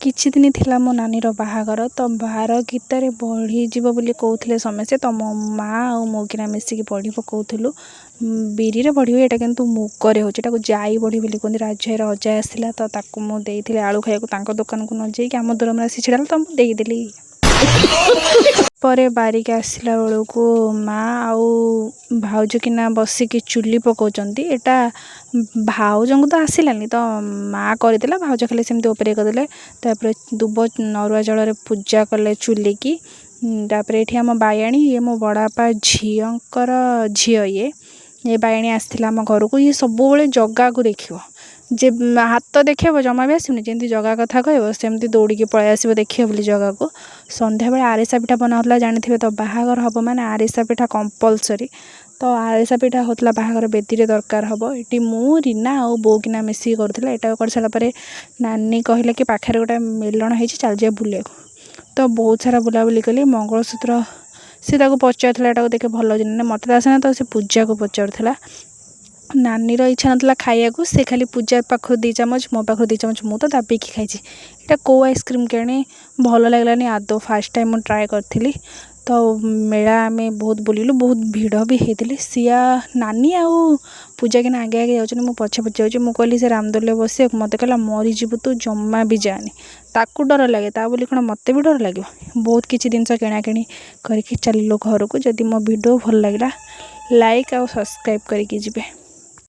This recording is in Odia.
କିଛି ଦିନ ଥିଲା ମୋ ନାନୀର ବାହାଘର, ତ ଭାର ଗୀତାରେ ବଢ଼ିଯିବ ବୋଲି କହୁଥିଲେ ସମସ୍ତେ। ତ ମୋ ମା ଆଉ ମୁଁ କିନା ମିଶିକି ବଢ଼ି ପକାଉଥିଲୁ। ବିରିରେ ବଢ଼ି ହୁଏ ଏଇଟା, କିନ୍ତୁ ମୁଗରେ ହେଉଛି। ଏଟାକୁ ଜାଇ ବଢ଼ି ବୋଲି କୁହନ୍ତି। ରାଜୁଭାଇର ଅଜା ଆସିଥିଲା, ତ ତାକୁ ମୁଁ ଦେଇଥିଲି ଆଳୁ ଖାଇବାକୁ। ତାଙ୍କ ଦୋକାନକୁ ନ ଯାଇକି ଆମ ଦୂରମରେ ଆସି ଛିଡ଼ା ହେଲା, ତ ମୁଁ ଦେଇଦେଲି। ପରେ ବାରିକି ଆସିଲା ବେଳକୁ ମା ଆଉ ଭାଉଜ କିନା ବସିକି ଚୁଲି ପକାଉଛନ୍ତି। ଏଇଟା ଭାଉଜଙ୍କୁ ତ ଆସିଲାନି, ତ ମା କରିଦେଲା, ଭାଉଜ ଖାଲି ସେମିତି ଉପରେ କରିଦେଲେ। ତାପରେ ଦୁବ ନରୁଆ ଜଳରେ ପୂଜା କଲେ ଚୁଲିକି। ତାପରେ ଏଇଠି ଆମ ବାୟାଣୀ, ଇଏ ମୋ ବଡ଼ବାପା ଝିଅଙ୍କର ଝିଅ। ଇଏ ଏ ବାୟାଣୀ ଆସିଥିଲା ଆମ ଘରକୁ। ଇଏ ସବୁବେଳେ ଜଗାକୁ ଦେଖିବ ଯେ ହାତ ଦେଖେଇବ, ଜମା ବି ଆସିବନି। ଯେମିତି ଜଗା କଥା କହିବ, ସେମିତି ଦୌଡ଼ିକି ପଳେଇ ଆସିବ ଦେଖିବ ବୋଲି ଜଗାକୁ। ସନ୍ଧ୍ୟାବେଳେ ଆରିସା ପିଠା ବନା ହେଉଥିଲା। ଜାଣିଥିବେ ତ, ବାହାଘର ହେବ ମାନେ ଆରିସା ପିଠା କମ୍ପଲସରି। ତ ଆରିସା ପିଠା ହେଉଥିଲା, ବାହାଘର ବେଦୀରେ ଦରକାର ହେବ। ଏଠି ମୁଁ, ରୀନା ଆଉ ବୋଉ କିନା ମିଶିକି କରୁଥିଲେ। ଏଇଟା କରିସାରିଲା ପରେ ନାନୀ କହିଲେ କି ପାଖରେ ଗୋଟେ ମେଲଣ ହେଇଛି, ଚାଲିଯିବା ବୁଲିବାକୁ। ତ ବହୁତ ସାରା ବୁଲାବୁଲି କଲି। ମଙ୍ଗଳସୂତ୍ର ସେ ତାକୁ ପଚାରୁଥିଲା, ଏଟାକୁ ଦେଖେ ଭଲ ଲାଗୁଛି ନା? ମୋତେ ତ ଆସେନା, ତ ସେ ପୂଜାକୁ ପଚାରୁଥିଲା। ନାନୀର ଇଚ୍ଛା ନଥିଲା ଖାଇବାକୁ, ସେ ଖାଲି ପୂଜା ପାଖରୁ 2 ଚାମଚ, ମୋ ପାଖରୁ 2 ଚାମଚ, ମୁଁ ତ ଦାବିକି ଖାଇଛି। ଏଇଟା କେଉଁ ଆଇସ୍କ୍ରିମ୍ କେଜାଣି, ଭଲ ଲାଗିଲାନି ଆଦୌ। ଫାର୍ଷ୍ଟ ଟାଇମ୍ ମୁଁ ଟ୍ରାଏ କରିଥିଲି। ତ ମେଳା ଆମେ ବହୁତ ବୁଲିଲୁ, ବହୁତ ଭିଡ଼ ବି ହେଇଥିଲେ। ସିଆ ନାନୀ ଆଉ ପୂଜା କିନା ଆଗେ ଆଗେ ଯାଉଛନ୍ତି, ମୁଁ ପଛେ ପଛେ ଯାଉଛି। ମୁଁ କହିଲି ସେ ରାମଦୋଳିରେ ବସିବାକୁ, ମୋତେ କହିଲା ମରିଯିବୁ ତୁ, ଜମା ବି ଯାଆନି। ତାକୁ ଡର ଲାଗେ, ତା ବୋଲି କ'ଣ ମୋତେ ବି ଡର ଲାଗିବ? ବହୁତ କିଛି ଜିନିଷ କିଣାକିଣି କରିକି ଚାଲିଲୁ ଘରକୁ। ଯଦି ମୋ ଭିଡ଼ିଓ ଭଲ ଲାଗିଲା, ଲାଇକ୍ ଆଉ ସବସ୍କ୍ରାଇବ୍ କରିକି ଯିବେ।